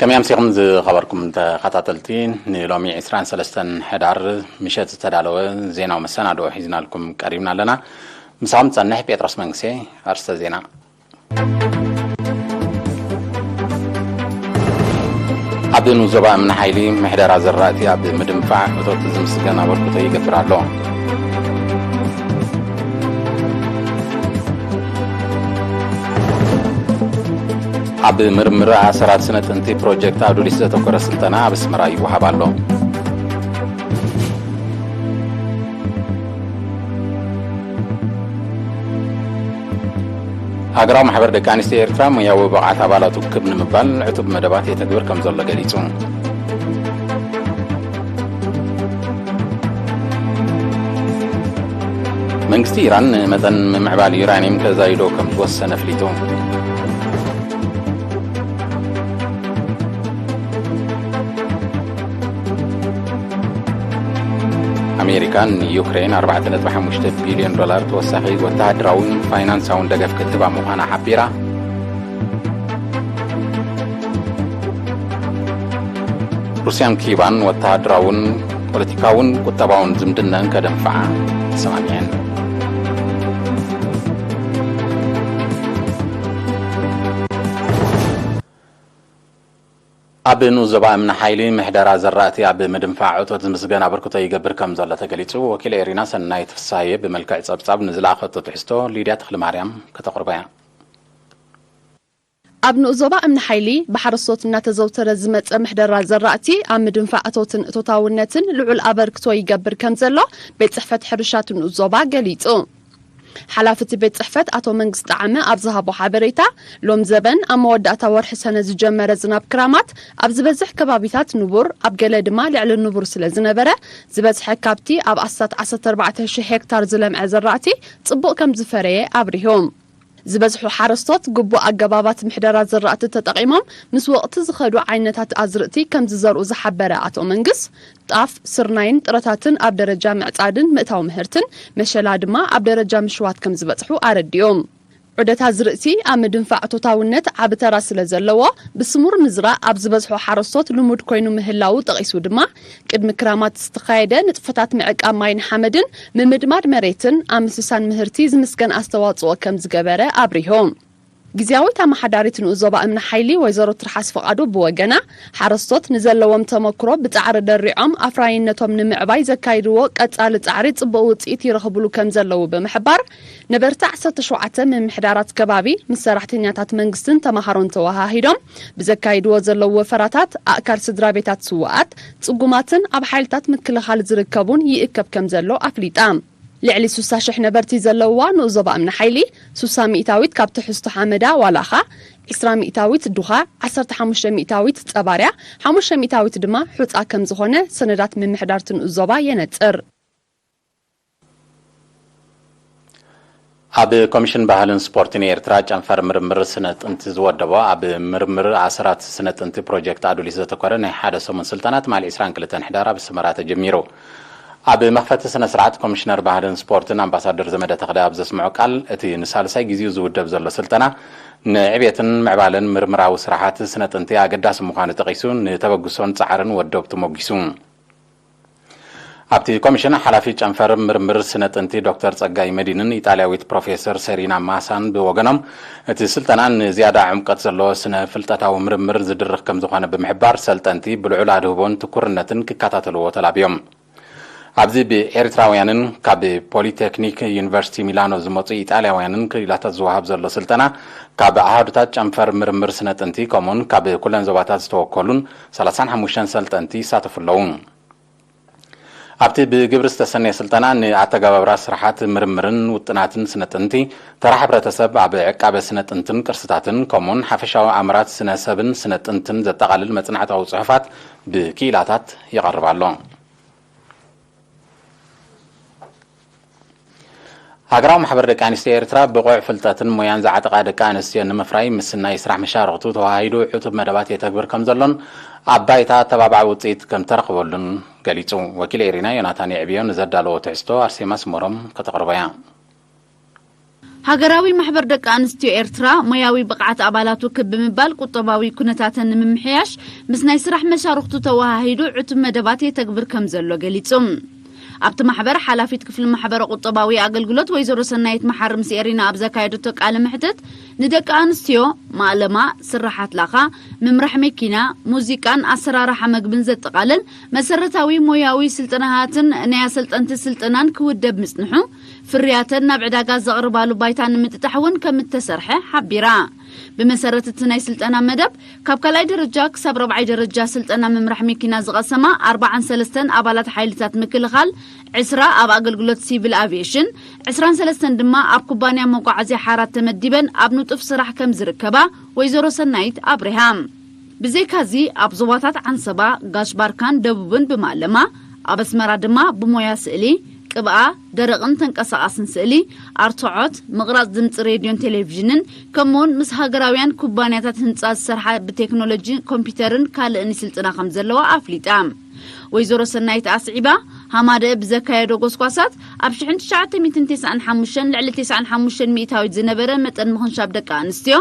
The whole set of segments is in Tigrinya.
ከመይ ኣምሲኹም ዝኸበርኩም ተኸታተልቲ፣ ንሎሚ ዕስራን ሰለስተን ሕዳር ምሸት ዝተዳለወ ዜናዊ መሰናድኦ ሒዝናልኩም ቀሪብና ኣለና። ምሳኹም ዝጸንሕ ጴጥሮስ መንግሴ። ኣርስተ ዜና። ኣብ ንኡስ ዞባ እምኒ ሓይሊ ምሕደራ ዘራእቲ ኣብ ምድንፋዕ እቶት ዝምስገን ኣበርክቶ ይገብር ኣሎ። ኣብ ምርምር ኣሰራት ስነ ጥንቲ ፕሮጀክት ኣዱሊስ ዘተኮረ ስልጠና ኣብ ኣስመራ ይወሃብ ኣሎ። ሃገራዊ ማሕበር ደቂ ኣንስትዮ ኤርትራ ሞያዊ ብቕዓት ኣባላቱ ክብ ንምባል ዕቱብ መደባት የተግብር ከም ዘሎ ገሊጹ። መንግስቲ ኢራን ንመጠን ምምዕባል ዩራኒየም ከዛይዶ ከም ዝወሰነ ኣፍሊጡ። ኣሜሪካ ንዩክሬን ኣርባዕተ ነጥቢ ሓሙሽተ ቢልዮን ዶላር ተወሳኺ ወተሃደራውን ፋይናንሳውን ደገፍ ክትህባ ምዃና ሓቢራ። ሩስያን ኪባን ወተሃደራውን ፖለቲካውን ቁጠባውን ዝምድነን ከደንፍዓ ተሰማሚዐን። ኣብ ንኡስ ዞባ እምኒ ሓይሊ ምሕደራ ዘራእቲ ኣብ ምድንፋዕ እቶት ዝምስገን ኣበርክቶ ይገብር ከም ዘሎ ተገሊጹ። ወኪል ኤሪና ሰናይት ፍሳየ ብመልክዕ ጸብጻብ ንዝለኣኸቶ ትሕዝቶ ሊድያ ተኽለማርያም ከተቕርቦ እያ። ኣብ ንኡስ ዞባ እምኒ ሓይሊ ብሓረስቶት እናተዘውተረ ዝመጸ ምሕደራ ዘራእቲ ኣብ ምድንፋዕ እቶትን እቶታውነትን ልዑል ኣበርክቶ ይገብር ከም ዘሎ ቤት ጽሕፈት ሕርሻ እቲ ንኡስ ዞባ ገሊጹ። ሓላፊ እቲ ቤት ጽሕፈት ኣቶ መንግስቲ ጣዕመ ኣብ ዝሃቦ ሓበሬታ፣ ሎም ዘበን ኣብ መወዳእታ ወርሒ ሰነ ዝጀመረ ዝናብ ክራማት ኣብ ዝበዝሕ ከባቢታት ንቡር፣ ኣብ ገለ ድማ ልዕሊ ንቡር ስለ ዝነበረ፣ ዝበዝሐ ካብቲ ኣብ ኣስታት ዓሰርተ ኣርባዕተ ሽሕ ሄክታር ዝለምዐ ዘራእቲ ጽቡቕ ከም ዝፈረየ ኣብሪሁ። ዝበዝሑ ሓረስቶት ግቡእ ኣገባባት ምሕደራ ዘራእቲ ተጠቒሞም ምስ ወቕቲ ዝኸዱ ዓይነታት ኣዝርእቲ ከም ዝዘርኡ ዝሓበረ ኣቶ መንግስ፣ ጣፍ፣ ስርናይን ጥረታትን ኣብ ደረጃ ምዕጻድን ምእታው ምህርትን፣ መሸላ ድማ ኣብ ደረጃ ምሽዋት ከም ዝበጽሑ ኣረዲኡ። ዑደት ኣዝርእቲ ኣብ ምድንፋዕ እቶታውነት ዓቢ ተራ ስለ ዘለዎ፣ ብስሙር ምዝራእ ኣብ ዝበዝሑ ሓረስቶት ልሙድ ኮይኑ ምህላዉ ጠቒሱ ድማ፣ ቅድሚ ክራማት ዝተኻየደ ንጥፈታት ምዕቃብ ማይን ሓመድን ምምድማድ መሬትን ኣብ ምስሳን ምህርቲ ዝምስገን ኣስተዋጽኦ ከም ዝገበረ ኣብሪሁ። ግዝያዊት ኣመሓዳሪት ንኡስ ዞባ እምኒ ሓይሊ ወይዘሮ ትርሓስ ፍቓዱ ብወገና፣ ሓረስቶት ንዘለዎም ተመክሮ ብጻዕሪ ደሪዖም ኣፍራይነቶም ንምዕባይ ዘካይድዎ ቀጻሊ ጻዕሪ ጽቡቕ ውጽኢት ይረኽብሉ ከም ዘለዉ ብምሕባር፣ ነበርቲ ዓሰርተ ሸውዓተ ምምሕዳራት ከባቢ ምስ ሰራሕተኛታት መንግስትን ተመሃሮን ተወሃሂዶም ብዘካይድዎ ዘለዉ ወፈራታት ኣእካል ስድራ ቤታት ስውኣት፣ ጽጉማትን ኣብ ሓይልታት ምክልኻል ዝርከቡን ይእከብ ከም ዘሎ ኣፍሊጣ። ልዕሊ ስሳ ሽሕ ነበርቲ ዘለውዋ ንኡስ ዞባ እምኒ ሓይሊ፣ ስሳ ሚእታዊት ካብ ትሕዝቶ ሓመዳ ዋላኻ፣ ዕስራ ሚእታዊት ዱኻ፣ ዓሰርተ ሓሙሽተ ሚእታዊት ጸባርያ፣ ሓሙሽተ ሚእታዊት ድማ ሑጻ ከም ዝኾነ ሰነዳት ምምሕዳር እቲ ንኡስ ዞባ የነጽር። ኣብ ኮሚሽን ባህልን ስፖርትን ኤርትራ ጨንፈር ምርምር ስነ ጥንቲ ዝወደቦ ኣብ ምርምር ኣሰራት ስነ ጥንቲ ፕሮጀክት ኣዱሊስ ዘተኮረ ናይ ሓደ ሰሙን ስልጠና ትማሊ ዕስራን ክልተን ሕዳር ኣብ ኣስመራ ተጀሚሩ። ኣብ መኽፈቲ ስነ ስርዓት ኮሚሽነር ባህልን ስፖርትን ኣምባሳደር ዘመደ ተኽለ ኣብ ዘስምዖ ቃል፣ እቲ ንሳልሳይ ግዜኡ ዝውደብ ዘሎ ስልጠና ንዕቤትን ምዕባለን ምርምራዊ ስራሓት ስነ ጥንቲ ኣገዳሲ ምዃኑ ጠቒሱ፣ ንተበግሶን ጻዕርን ወደብቱ ሞጊሱ። ኣብቲ ኮሚሽን ሓላፊ ጨንፈር ምርምር ስነ ጥንቲ ዶክተር ጸጋይ መዲንን ኢጣልያዊት ፕሮፌሰር ሰሪና ማሳን ብወገኖም፣ እቲ ስልጠና ንዝያዳ ዕምቀት ዘለዎ ስነ ፍልጠታዊ ምርምር ዝድርኽ ከም ዝኾነ ብምሕባር፣ ሰልጠንቲ ብልዑል ኣድህቦን ትኩርነትን ክከታተልዎ ተላብዮም። ኣብዚ ብኤርትራውያንን ካብ ፖሊቴክኒክ ዩኒቨርሲቲ ሚላኖ ዝመጹ ኢጣልያውያንን ክኢላታት ዝወሃብ ዘሎ ስልጠና፣ ካብ ኣሃዱታት ጨንፈር ምርምር ስነ ጥንቲ ከምኡውን ካብ ኩለን ዞባታት ዝተወከሉን ሰላሳን ሓሙሽተን ሰልጠንቲ ይሳተፉ ኣለዉ። ኣብቲ ብግብሪ ዝተሰነየ ስልጠና፣ ንኣተገባብራ ስራሓት ምርምርን ውጥናትን ስነ ጥንቲ፣ ተራ ሕብረተሰብ ኣብ ዕቃበ ስነ ጥንትን ቅርስታትን፣ ከምኡውን ሓፈሻዊ ኣምራት ስነ ሰብን ስነ ጥንትን ዘጠቓልል መጽናዕታዊ ጽሑፋት ብክኢላታት ይቐርብ ኣሎ። ሃገራዊ ማሕበር ደቂ ኣንስትዮ ኤርትራ፣ ብቑዕ ፍልጠትን ሞያን ዝዓጠቓ ደቂ ኣንስትዮ ንምፍራይ፣ ምስ ናይ ስራሕ መሻርኽቱ ተወሃሂዱ ዕቱብ መደባት የተግብር ከም ዘሎን ኣብ ባይታ ኣተባባዒ ውጽኢት ከም ተረኽበሉን ገሊጹ። ወኪል ኤሪና ዮናታን የዕብዮ ንዘዳለዎ ትሕዝቶ ኣርሴማ ስመሮም ከተቕርቦ እያ። ሃገራዊ ማሕበር ደቂ ኣንስትዮ ኤርትራ፣ ሞያዊ ብቕዓት ኣባላቱ ክብ ብምባል፣ ቁጠባዊ ኩነታተን ንምምሕያሽ፣ ምስ ናይ ስራሕ መሻርኽቱ ተወሃሂዱ ዕቱብ መደባት የተግብር ከም ዘሎ ገሊጹ። ኣብቲ ማሕበር ሓላፊት ክፍሊ ማሕበረ ቁጠባዊ ኣገልግሎት ወይዘሮ ሰናይት መሓሪ ምስ ኤሪና ኣብ ዘካየደቶ ቃለ መሕትት፣ ንደቂ ኣንስትዮ ማእለማ፣ ስራሓት ላኻ፣ ምምራሕ መኪና፣ ሙዚቃን ኣሰራርሓ መግብን ዘጠቓልል መሰረታዊ ሞያዊ ስልጠናታትን ናይ ኣሰልጠንቲ ስልጠናን ክውደብ ምጽንሑ፣ ፍርያተን ናብ ዕዳጋ ዘቕርባሉ ባይታ ንምጥጣሕ እውን ከም እተሰርሐ ሓቢራ። ብመሰረት እቲ ናይ ስልጠና መደብ፣ ካብ ካልኣይ ደረጃ ክሳብ ራብዓይ ደረጃ ስልጠና ምምራሕ መኪና ዝቐሰማ ኣርባዓን ሰለስተን ኣባላት ሓይልታት ምክልኻል፣ ዕስራ ኣብ ኣገልግሎት ሲቪል ኣቪየሽን፣ ዕስራን ሰለስተን ድማ ኣብ ኩባንያ መጓዓዝያ ሓራት ተመዲበን ኣብ ንጡፍ ስራሕ ከም ዝርከባ ወይዘሮ ሰናይት ኣብሪሃ። ብዘይካዚ፣ ኣብ ዞባታት ዓንሰባ፣ ጋሽ ባርካን ደቡብን ብማለማ፣ ኣብ ኣስመራ ድማ ብሞያ ስእሊ፣ ቅብኣ፣ ደረቕን ተንቀሳቓስን ስእሊ፣ ኣርትዖት፣ ምቕራጽ ድምጺ ሬድዮን ቴሌቪዥንን፣ ከምኡውን ምስ ሃገራውያን ኩባንያታት ህንጻ ዝሰርሓ ብቴክኖሎጂ ኮምፒውተርን ካልእን ይስልጥና ከም ዘለዋ ኣፍሊጣ። ወይዘሮ ሰናይት ኣስዒባ፣ ሃማደእ ብዘካየዶ ጎስጓሳት፣ ኣብ ሽሕን ትሽዓተ ሚእትን ተስዓን ሓሙሽተን ልዕሊ ተስዓን ሓሙሽተን ሚእታዊት ዝነበረ መጠን ምኽንሻብ ደቂ ኣንስትዮ፣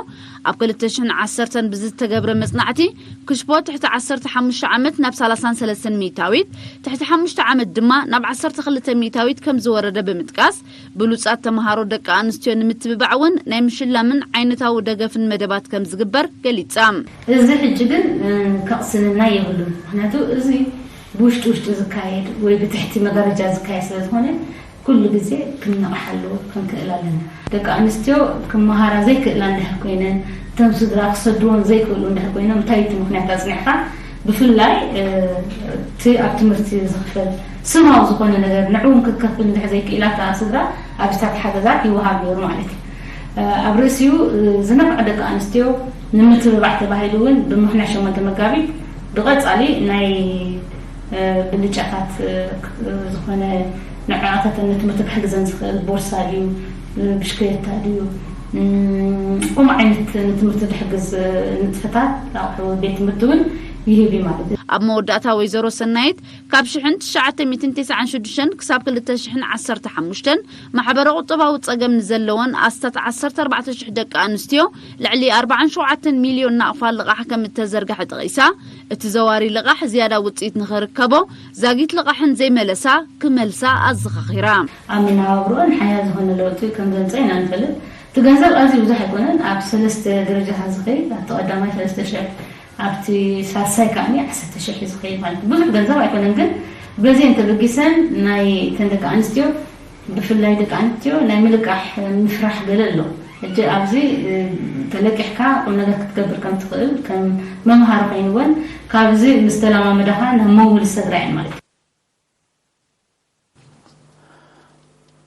ኣብ ክልተ ሽሕን ዓሰርተን ብዝተገብረ መጽናዕቲ፣ ክሽቦ ትሕቲ ዓሰርተ ሓሙሽተ ዓመት ናብ ሰላሳን ሰለስተን ሚእታዊት፣ ትሕቲ ሓሙሽተ ዓመት ድማ ናብ ዓሰርተ ክልተ ሚእታዊት ከም ዝወረደ ብምጥቃስ፣ ብሉጻት ተመሃሮ ደቂ ኣንስትዮ ንምትብባዕ እውን ናይ ምሽላምን ዓይነታዊ ደገፍን መደባት ከም ዝግበር ገሊጻ። እዚ ሕጂ ግን፣ እ፣ ከቕስንና የብሉን። ምኽንያቱ እዚ ብውሽጢ ውሽጢ ዝካየድ ወይ ብትሕቲ መጋረጃ ዝካየድ ስለ ዝኾነ፣ ኩሉ ግዜ ክንነቕሓሉ ክንክእል ኣለና። ደቂ ኣንስትዮ ክመሃራ ዘይክእላ እንድሕር ኮይነን፣ እቶም ስድራ ክሰድዎን ዘይክእሉ እንድሕር ኮይኖም፣ እንታይ እዩ እቲ ምኽንያት ኣጽኒዕካ? ብፍላይ፣ እ፣ እቲ ኣብ ትምህርቲ ዝኽፈል ስማዊ ዝኾነ ነገር ንዕኡ እውን ክትከፍል እንድሕር ዘይክኢላ፣ እታ ስድራ ኣብዚታት ሓገዛት ይወሃብ ነይሩ ማለት እዩ። እ፣ ኣብ ርእሲኡ፣ እ፣ ዝነፍዐ ደቂ ኣንስትዮ ንምትብባዕ ተባሂሉ እውን ብምኽንያት ሸሞንተ መጋቢት ብቐጻሊ ናይ፣ እ፣ ብልጫታት፣ እ፣ ክ-፣ እ፣ ዝኾነ ንዕኣታተን ንትምህርቲ ክሕግዘን ዝኽእል ቦርሳ ድዩ፣ እ፣ ብሽክሌታ ድዩ፣ እም፣ ከምኡ ዓይነት ንትምህርቲ ዝሕግዝ፣ እ፣ ንጥፈታት ኣቑሑ ቤት ትምህርቲ እውን ይህብ እዩ ማለት እዩ። ኣብ መወዳእታ ወይዘሮ ሰናይት፣ ካብ ሽሕን ትሽዓተ ሚእትን ተስዓን ሽዱሽተን ክሳብ ክልተ ሽሕን ዓሰርተ ሓሙሽተን ማሕበረ ቁጠባዊ ጸገም ንዘለወን ኣስታት ዓሰርተ ኣርባዕተ ሽሕ ደቂ ኣንስትዮ ልዕሊ ኣርባዓን ሸውዓተን ሚልዮን ናቕፋ ልቓሕ ከም እተዘርግሐ ጠቒሳ፣ እቲ ዘዋሪ ልቓሕ ዝያዳ ውጽኢት ንኽርከቦ ዛጊት ልቓሕን ዘይመለሳ ክመልሳ ኣዘኻኺራ። ኣብ መነባብሮኦን ሓያል ዝኾነ ለውጢ ከም ዘምጽእ ኢና ንፈልጥ። እቲ ገንዘብ ኣዝዩ ብዙሕ ኣይኮነን። ኣብ ሰለስተ ደረጃታት ዝኸይድ፣ ኣብቲ ቀዳማይ ሰለስተ ሽሕ፣ ኣብቲ ሳልሳይ ከኣኒ ዓሰርተ ሽሕ እዩ ዝኸይድ ማለት እዩ። ብዙሕ ገንዘብ ኣይኮነን፣ ግን በዚ እንተበጊሰን ናይ እተን ደቂ ኣንስትዮ፣ ብፍላይ ደቂ ኣንስትዮ ናይ ምልቃሕ ምፍራሕ ገለ ኣሎ። ሕጂ ኣብዚ፣ እ፣ ተለቂሕካ ቁም ነገር ክትገብር ከም ትኽእል ከም መምሃሪ ኮይኑ እውን ካብዚ ምስ ተለማመዳኻ ናብ ምውል ዝሰግራ እየን ማለት እዩ።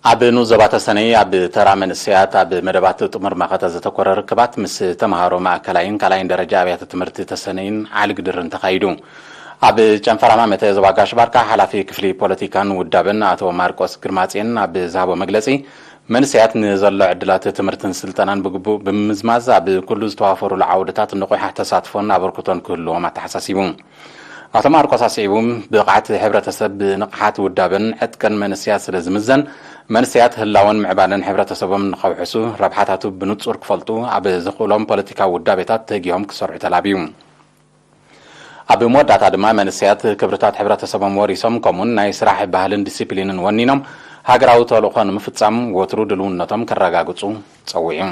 ኣብ ንኡስ ዞባ ተሰነይ ኣብ ተራ መንእሰያት ኣብ መደባት ጥሙር መኸተ ዘተኮረ ርክባት ምስ ተምሃሮ ማእከላይን ካልኣይን ደረጃ ኣብያተ ትምህርቲ ተሰነይን ዓሊግድርን ተኻይዱ። ኣብ ጨንፈር ሃማመተ ዞባ ጋሽ ባርካ ሓላፊ ክፍሊ ፖለቲካን ውዳበን ኣቶ ማርቆስ ግርማጽዮን ኣብ ዝሃቦ መግለጺ፣ መንእሰያት ንዘሎ ዕድላት ትምህርትን ስልጠናን ብግቡእ ብምምዝማዝ ኣብ ኩሉ ዝተዋፈሩሉ ዓውድታት ንቑሕ ተሳትፎን ኣበርክቶን ክህልዎም ኣተሓሳሲቡ። ኣቶ ማርቆስ ኣስዒቡ፣ ብቕዓት ሕብረተሰብ ብንቕሓት ውዳበን ዕጥቅን መንእሰያት ስለ ዝምዘን፣ መንእሰያት ህላወን ምዕባለን ሕብረተሰቦም ንኸውሕሱ፣ ረብሓታቱ ብንጹር ክፈልጡ፣ ኣብ ዘኽእሎም ፖለቲካዊ ውዳቤታት ተጊሆም ክሰርሑ ተላብዩ። ኣብ መወዳእታ ድማ መንእሰያት ክብርታት ሕብረተሰቦም ወሪሶም፣ ከምኡውን ናይ ስራሕ ባህልን ዲሲፕሊንን ወኒኖም፣ ሃገራዊ ተልእኾ ንምፍጻም ወትሩ ድልውነቶም ከረጋግጹ ጸዊዑ።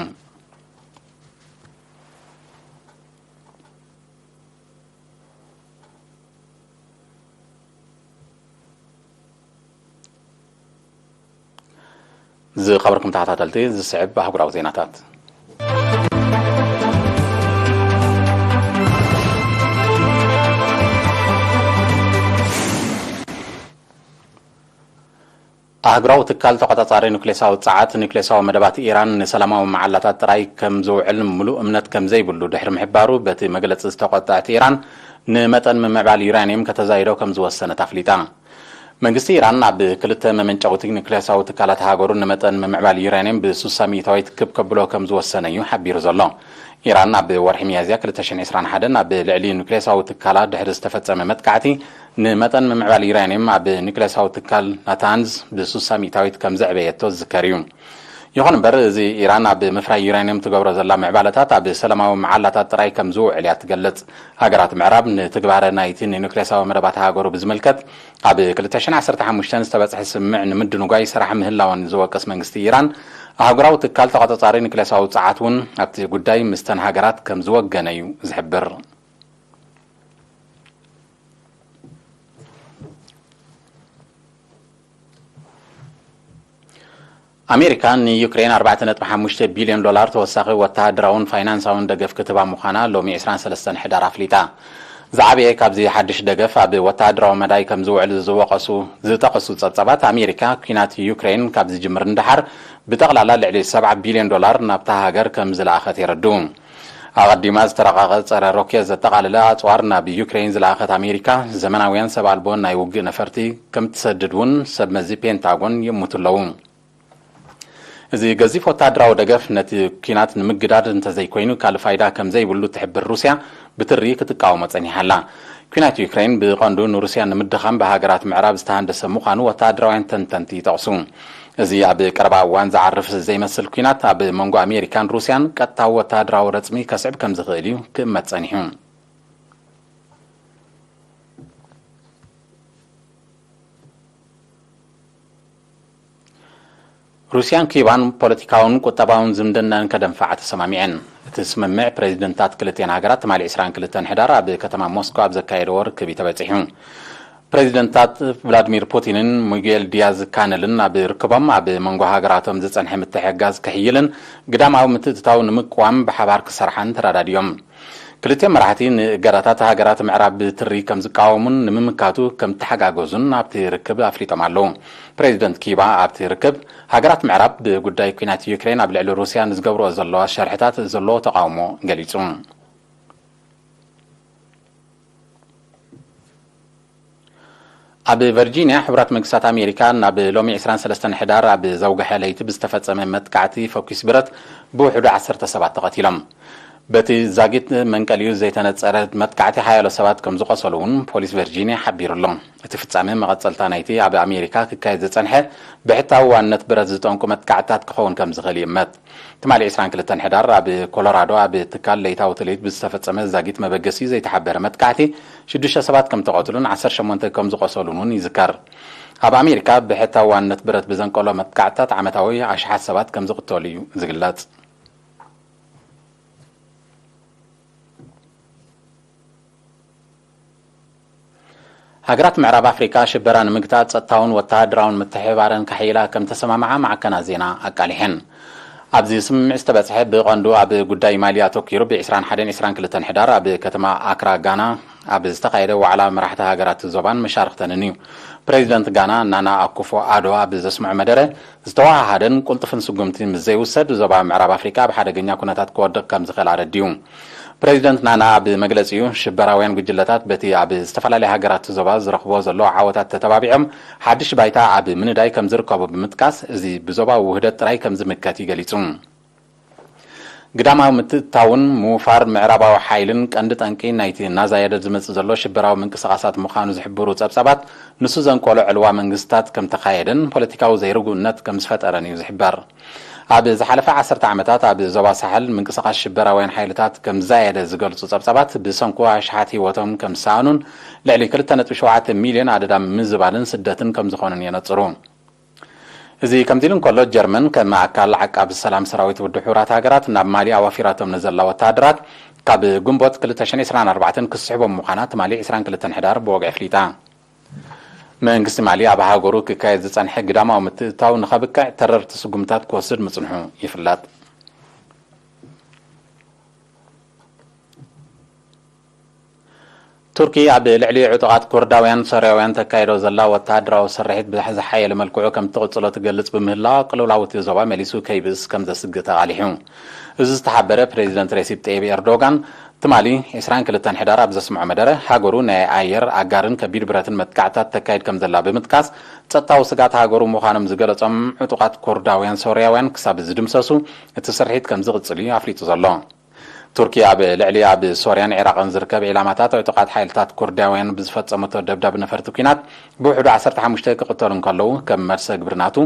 ዝኸበርኩም ተኸታተልቲ፣ ዝስዕብ ኣህጉራዊ ዜናታት። ኣህጉራዊ ትካል ተቖጻጻሪ ኑክሌሳዊ ጸዓት፣ ኑክሌሳዊ መደባት ኢራን ንሰላማዊ መዓላታት ጥራይ ከም ዝውዕል ምሉእ እምነት ከም ዘይብሉ ድሕሪ ምሕባሩ፣ በቲ መግለጺ ዝተቖጠዐት ኢራን፣ ንመጠን ምምዕባል ዩራንየም ከተዛይዶ ከም ዝወሰነት ኣፍሊጣ። መንግስቲ ኢራን፣ ኣብ ክልተ መመንጨውቲ ኑክሌሳዊ ትካላት ሃገሩ ንመጠን ምምዕባል ዩራንየም ብስሳ ሚእታዊት ክብ ከብሎ ከም ዝወሰነ እዩ ሓቢሩ ዘሎ። ኢራን፣ ኣብ ወርሒ ሚያዝያ ክልተ ሽሕን ዕስራን ሓደን ኣብ ልዕሊ ኑክሌሳዊ ትካላ ድሕሪ ዝተፈጸመ መጥቃዕቲ፣ ንመጠን ምምዕባል ዩራንየም ኣብ ኑክሌሳዊ ትካል ናታንዝ ብስሳ ሚእታዊት ከም ዘዕበየቶ ዝዝከር እዩ። ይኹን እምበር፣ እዚ ኢራን ኣብ ምፍራይ ዩራኒየም ትገብሮ ዘላ ምዕባለታት ኣብ ሰላማዊ መዓላታት ጥራይ ከም ዝውዕል እያ ትገልጽ። ሃገራት ምዕራብ ንትግባረ ናይቲ ንኑክሌሳዊ መደባት ሃገሩ ብዝምልከት ኣብ ክልተ ሽሕን ዓሰርተ ሓሙሽተን ዝተበጽሐ ስምምዕ ንምድንጓይ ይሰርሓ ምህላወን ዝወቅስ መንግስቲ ኢራን፣ ኣህጉራዊ ትካል ተቖጻጻሪ ኑክሌሳዊ ጸዓት እውን ኣብቲ ጉዳይ ምስተን ሃገራት ከም ዝወገነ እዩ ዝሕብር። ኣሜሪካ ንዩክሬን ኣርባዕተ ነጥቢ ሓሙሽተ ቢልዮን ዶላር ተወሳኺ ወተሃደራውን ፋይናንሳውን ደገፍ ክትህባ ምዃና ሎሚ ዕስራን ሰለስተን ሕዳር ኣፍሊጣ። ዝዓበየ ካብዚ ሓድሽ ደገፍ ኣብ ወተሃደራዊ መዳይ ከም ዝውዕል ዝወቀሱ ዝጠቀሱ ጸብጻባት፣ ኣሜሪካ ኲናት ዩክሬን ካብ ዝጅምር ንደሓር ብጠቕላላ ልዕሊ ሰብዓ ቢልዮን ዶላር ናብታ ሃገር ከም ዝለኣኸት የረድኡ። ኣቐዲማ ዝተረቐቐ ጸረ ሮኬት ዘጠቓለለ ኣጽዋር ናብ ዩክሬን ዝለኣኸት ኣሜሪካ፣ ዘመናውያን ሰብ ኣልቦ ናይ ውግእ ነፈርቲ ከም ትሰድድ እውን ሰብ መዚ ፔንታጎን ይእምቱ ኣለዉ። እዚ ገዚፍ ወተሃደራዊ ደገፍ ነቲ ኲናት ንምግዳድ እንተዘይኮይኑ ካልእ ፋይዳ ከም ዘይብሉ እትሕብር ሩስያ ብትሪ ክትቃወሞ ጸኒሓ ኣላ። ኲናት ዩክሬን ብቐንዱ ንሩስያ ንምድኻም ብሃገራት ምዕራብ ዝተሃንደሰ ምዃኑ ወተሃደራውያን ተንተንቲ ይጠቕሱ። እዚ ኣብ ቀረባ እዋን ዝዓርፍ ዘይመስል ኲናት ኣብ መንጎ ኣሜሪካን ሩስያን ቀጥታዊ ወተሃደራዊ ረጽሚ ከስዕብ ከም ዝኽእል እዩ ክእመት ጸኒሑ። ሩስያን ኪባን ፖለቲካውን ቁጠባውን ዝምድናን ከደንፍዓ ተሰማሚዐን። እቲ ስምምዕ ፕሬዚደንታት ክልቲኣን ሃገራት ትማሊ ዕስራን ክልተን ሕዳር ኣብ ከተማ ሞስኮ ኣብ ዘካየድዎ ርክብ እዩ ተበጺሑ። ፕሬዚደንታት ቭላድሚር ፑቲንን ሚጌል ዲያዝ ካነልን ኣብ ርክቦም ኣብ መንጎ ሃገራቶም ዝጸንሐ ምትሕግጋዝ ክሕይልን ግዳማዊ ምትእትታው ንምቅዋም ብሓባር ክሰርሓን ተረዳዲኦም። ክልቲኦም መራሕቲ ንእገዳታት ሃገራት ምዕራብ ብትሪ ከም ዝቃወሙን ንምምካቱ ከም ተሓጋገዙን ኣብቲ ርክብ ኣፍሊጦም ኣለዉ። ፕሬዚደንት ኪባ ኣብቲ ርክብ፣ ሃገራት ምዕራብ ብጉዳይ ኲናት ዩክሬን ኣብ ልዕሊ ሩስያ ንዝገብርኦ ዘለዋ ሸርሕታት ዘለዎ ተቓውሞ ገሊጹ። ኣብ ቨርጂንያ፣ ሕቡራት መንግስታት ኣሜሪካ ናብ ሎሚ ዕስራን ሰለስተን ሕዳር ኣብ ዘውግሐ ለይቲ ብዝተፈጸመ መጥቃዕቲ ፈኲስ ብረት ብውሕዱ ዓሰርተ ሰባት ተቐቲሎም። በቲ ዛጊት መንቀሊኡ ዘይተነጸረ መጥቃዕቲ ሓያሎ ሰባት ከም ዝቖሰሉ እውን ፖሊስ ቨርጂንያ ሓቢሩ ኣሎ። እቲ ፍጻመ መቐጸልታ ናይቲ ኣብ ኣሜሪካ ክካየድ ዝጸንሐ ብሕታዊ ዋንነት ብረት ዝጠንቁ መጥቃዕትታት ክኸውን ከም ዝኽእል ይእመት። ትማሊ ዕስራን ክልተን ሕዳር ኣብ ኮሎራዶ ኣብ ትካል ለይታዊ ትልሂት ብዝተፈጸመ ዛጊት መበገሲ ዘይተሓበረ መጥቃዕቲ ሽዱሽተ ሰባት ከም ተቐትሉን ዓሰርተ ሸሞንተ ከም ዝቖሰሉን እውን ይዝከር። ኣብ ኣሜሪካ ብሕታዊ ዋንነት ብረት ብዘንቀሎ መጥቃዕትታት ዓመታዊ ኣሽሓት ሰባት ከም ዝቕተሉ እዩ ዝግለጽ። ሃገራት ምዕራብ ኣፍሪካ ሽበራ ንምግታእ ጸጥታውን ወተሃደራውን ምትሕብባረን ከሕይላ ከም ተሰማምዓ ማዕከናት ዜና ኣቃሊሐን። ኣብዚ ስምምዕ ዝተበጽሐ ብቐንዱ ኣብ ጉዳይ ማሊ ኣተኲሩ ብ ዕስራን ሓደን ዕስራን ክልተን ሕዳር ኣብ ከተማ ኣክራ ጋና ኣብ ዝተኻየደ ዋዕላ መራሕቲ ሃገራት ዞባን መሻርኽተንን እዩ። ፕሬዚደንት ጋና ናና ኣኩፎ ኣዶ ኣብ ዘስምዖ መደረ፣ ዝተወሃሃደን ቁልጥፍን ስጉምቲ ምስ ዘይውሰድ ዞባ ምዕራብ ኣፍሪካ ኣብ ሓደገኛ ኩነታት ክወድቕ ከም ዝኽእል ኣረዲኡ። ፕሬዚደንት ናና ኣብ መግለጺኡ፣ ሽበራውያን ጉጅለታት በቲ ኣብ ዝተፈላለያ ሃገራት ዞባ ዝረኽብዎ ዘለዉ ዓወታት ተተባቢዖም ሓድሽ ባይታ ኣብ ምንዳይ ከም ዝርከቡ ብምጥቃስ፣ እዚ ብዞባዊ ውህደት ጥራይ ከም ዝምከት እዩ ገሊጹ። ግዳማዊ ምትእትታውን ምውፋር ምዕራባዊ ሓይልን ቀንዲ ጠንቂ ናይቲ እናዛየደ ዝመጽእ ዘሎ ሽበራዊ ምንቅስቓሳት ምዃኑ ዝሕብሩ ጸብጻባት፣ ንሱ ዘንቀሎ ዕልዋ መንግስታት ከም ተኻየደን ፖለቲካዊ ዘይርጉእነት ከም ዝፈጠረን እዩ ዝሕበር። ኣብ ዝሓለፈ ዓሰርተ ዓመታት ኣብ ዞባ ሳሕል ምንቅስቓስ ሽበራውያን ሓይልታት ከም ዝዛየደ ዝገልጹ ጸብጻባት፣ ብሰንኩ ኣሽሓት ህይወቶም ከም ዝሰኣኑን ልዕሊ ክልተ ነጥቢ ሸውዓተ ሚልዮን ኣደዳ ምዝባልን ስደትን ከም ዝኾኑን የነጽሩ። እዚ ከምዚ ኢሉ እንከሎ፣ ጀርመን ከም ኣካል ዓቃቢ ሰላም ሰራዊት ውድብ ሕቡራት ሃገራት ናብ ማሊ ኣዋፊራቶም ንዘላ ወተሃደራት ካብ ግንቦት ክልተ ሽሕን ዕስራን ኣርባዕተን ክስሕቦም ምዃና ትማሊ ዕስራን ክልተን ሕዳር ብወግዒ ኣፍሊጣ። መንግስቲ ማሊ ኣብ ሃገሩ ክካየድ ዝጸንሐ ግዳማዊ ምትእትታው ንኸብቅዕ ተረርቲ ስጉምታት ክወስድ ምጽንሑ ይፍለጥ። ቱርኪ ኣብ ልዕሊ ዕጡቓት ኩርዳውያን ሶርያውያን ተካይዶ ዘላ ወተሃደራዊ ስርሒት ብዝሓየለ መልክዑ ከም ትቕጽሎ ትገልጽ ብምህላዋ፣ ቅልውላው እቲ ዞባ መሊሱ ከይብእስ ከም ዘስግእ ተቓሊሑ። እዚ ዝተሓበረ ፕሬዚደንት ሬሲፕ ጠይብ ኤርዶጋን ትማሊ ዕስራን ክልተን ሕዳር ኣብ ዘስምዖ መደረ፣ ሃገሩ ናይ ኣየር ኣጋርን ከቢድ ብረትን መጥቃዕታት ተካይድ ከም ዘላ ብምጥቃስ፣ ጸጥታዊ ስጋት ሃገሩ ምዃኖም ዝገለጾም ዕጡቓት ኩርዳውያን ሶርያውያን ክሳብ ዝድምሰሱ እቲ ስርሒት ከም ዝቕጽል እዩ ኣፍሊጡ ዘሎ። ቱርኪ ኣብ ልዕሊ ኣብ ሶርያን ዒራቕን ዝርከብ ዒላማታት ዕጡቓት ሓይልታት ኩርዳውያን ብዝፈጸመቶ ደብዳብ ነፈርቲ ኲናት ብውሕዱ ዓሰርተ ሓሙሽተ ክቕተሉ እንከለዉ፣ ከም መልሰ ግብሪ ናቱ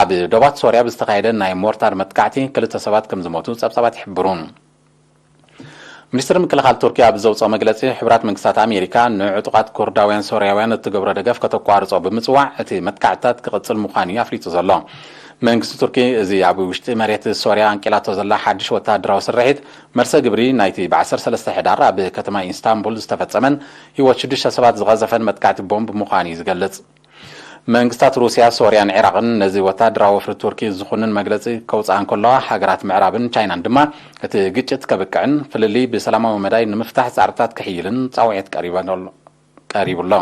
ኣብ ዶባት ሶርያ ብዝተኻየደ ናይ ሞርታር መጥቃዕቲ ክልተ ሰባት ከም ዝሞቱ ጸብጻባት ይሕብሩ። ሚኒስትሪ ምክልኻል ቱርኪ ኣብ ዘውፅኦ መግለፂ፣ ሕቡራት መንግስታት ኣሜሪካ ንዕጡቓት ኩርዳውያን ሶርያውያን እትገብሮ ደገፍ ከተቋርጾ ብምፅዋዕ፣ እቲ መጥቃዕትታት ክቕፅል ምዃኑ እዩ ኣፍሊጡ ዘሎ። መንግስቲ ቱርኪ፣ እዚ ኣብ ውሽጢ መሬት ሶርያ ኣንቂላቶ ዘላ ሓድሽ ወታደራዊ ስርሒት መልሰ ግብሪ ናይቲ ብ ዓሰርተ ሰለስተ ሕዳር ኣብ ከተማ ኢስታንቡል ዝተፈጸመን ህይወት ሽዱሽተ ሰባት ዝቐዘፈን መጥቃዕቲ ቦምብ ምዃኑ እዩ ዝገልጽ። መንግስታት ሩስያ፣ ሶርያን ዒራቕን ነዚ ወታደራዊ ወፍሪ ቱርኪ ዝኹንን መግለጺ ከውጽኣ እንከለዋ፣ ሃገራት ምዕራብን ቻይናን ድማ እቲ ግጭት ከብቅዕን ፍልልይ ብሰላማዊ መዳይ ንምፍታሕ ጻዕርታት ክሕይልን ጻውዒት ቀሪበ-፣ ቀሪቡ ኣሎ።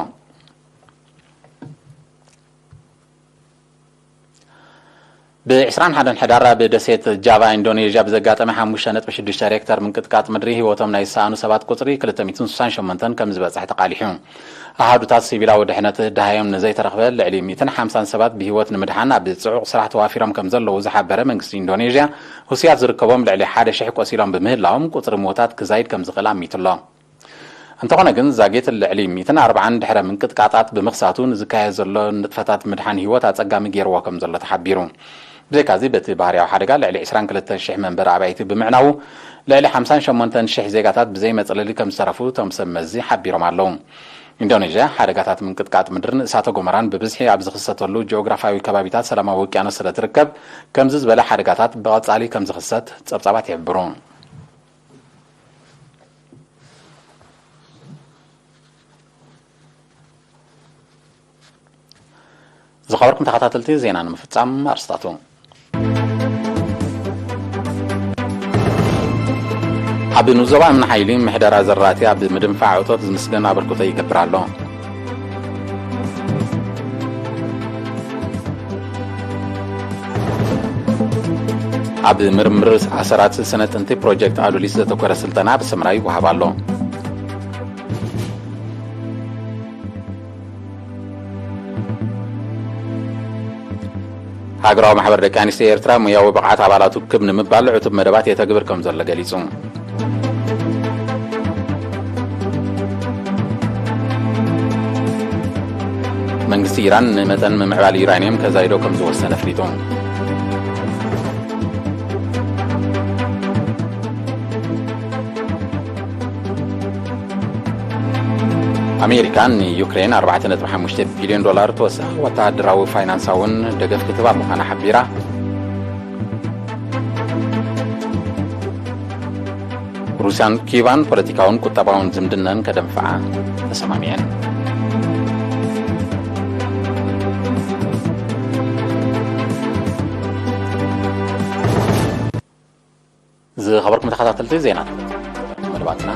ብ ዕስራን ሓደን ሕዳር ኣብ ደሴት ጃቫ ኢንዶኔዥያ ብዘጋጠመ ሓሙሽተ ነጥቢ ሽዱሽተ ሬክተር ምንቅጥቃጥ ምድሪ ህይወቶም ናይ ዝሰኣኑ ሰባት ቁጽሪ ክልተ ሚእትን ስሳን ሸሞንተን ከም ዝበጽሕ ተቓሊሑ። ኣሃዱታት ሲቪላዊ ድሕነት ደሃዮም ንዘይተረኽበ ልዕሊ ሚእትን ሓምሳን ሰባት ብህይወት ንምድሓን ኣብ ጽዑቕ ስራሕ ተዋፊሮም ከም ዘለዉ ዝሓበረ መንግስቲ ኢንዶኔዥያ፣ ህሱያት ዝርከቦም ልዕሊ ሓደ ሽሕ ቆሲሎም ብምህላዎም ቁጽሪ ምዉታት ክዛይድ ከም ዝኽእል ኣሚቱ ኣሎ። እንተኾነ ግን ዛጊት ልዕሊ ሚእትን ኣርባዓን ድሕረ ምንቅጥቃጣት ብምኽሳቱ ንዝካየድ ዘሎ ንጥፈታት ምድሓን ህይወት ኣጸጋሚ ገይርዎ ከም ዘሎ ተሓቢሩ። ብዘይካዚ በቲ ባህርያዊ ሓደጋ ልዕሊ ዕስራን ክልተን ሽሕ መንበሪ ኣባይቲ ብምዕናዉ ልዕሊ ሓምሳን ሸሞንተን ሽሕ ዜጋታት ብዘይ መጽለሊ ከም ዝተረፉ እቶም ሰብ መዚ ሓቢሮም ኣለዉ። ኢንዶኔዥያ ሓደጋታት ምንቅጥቃጥ ምድርን እሳተ ጎመራን ብብዝሒ ኣብ ዝኽሰተሉ ጂኦግራፋዊ ከባቢታት ሰላማዊ ውቅያኖስ ስለ ትርከብ፣ ከምዚ ዝበለ ሓደጋታት ብቐጻሊ ከም ዝኽሰት ጸብጻባት ይሕብሩ። ዝኸበርኩም ተኸታተልቲ ዜና ንምፍጻም ኣርስታቱ። ኣብ ንዞባ እምኒ ሓይሊ ምሕደራ ዘራእቲ ኣብ ምድንፋዕ እቶት ዝምስገን ኣበርክቶ ይገብር ኣሎ። ኣብ ምርምር ኣሰራት ስነ ጥንቲ ፕሮጀክት ኣዱሊስ ዘተኮረ ስልጠና ኣብ ሰመራ ይወሃብ ኣሎ። ሃገራዊ ማሕበር ደቂ ኣንስትዮ ኤርትራ ሙያዊ ብቕዓት ኣባላቱ ክብ ንምባል ዕቱብ መደባት የተግብር ከም ዘሎ ገሊጹ። መንግስቲ ኢራን ንመጠን ምምዕባል ዩራንየም ከዛይዶ ከም ዝወሰነ ኣፍሊጡ። ኣሜሪካ ንዩክሬን ኣርባዕተ ነጥቢ ሓሙሽተ ቢልዮን ዶላር ተወሳኺ ወተሃደራዊ ፋይናንሳውን ደገፍ ክትህባ ምዃና ሓቢራ። ሩስያን ኪዩባን ፖለቲካውን ቁጠባውን ዝምድነን ከደንፍዓ ተሰማሚዐን። ዝኸበርኩም ተኸታተልቲ ዜና መደባትና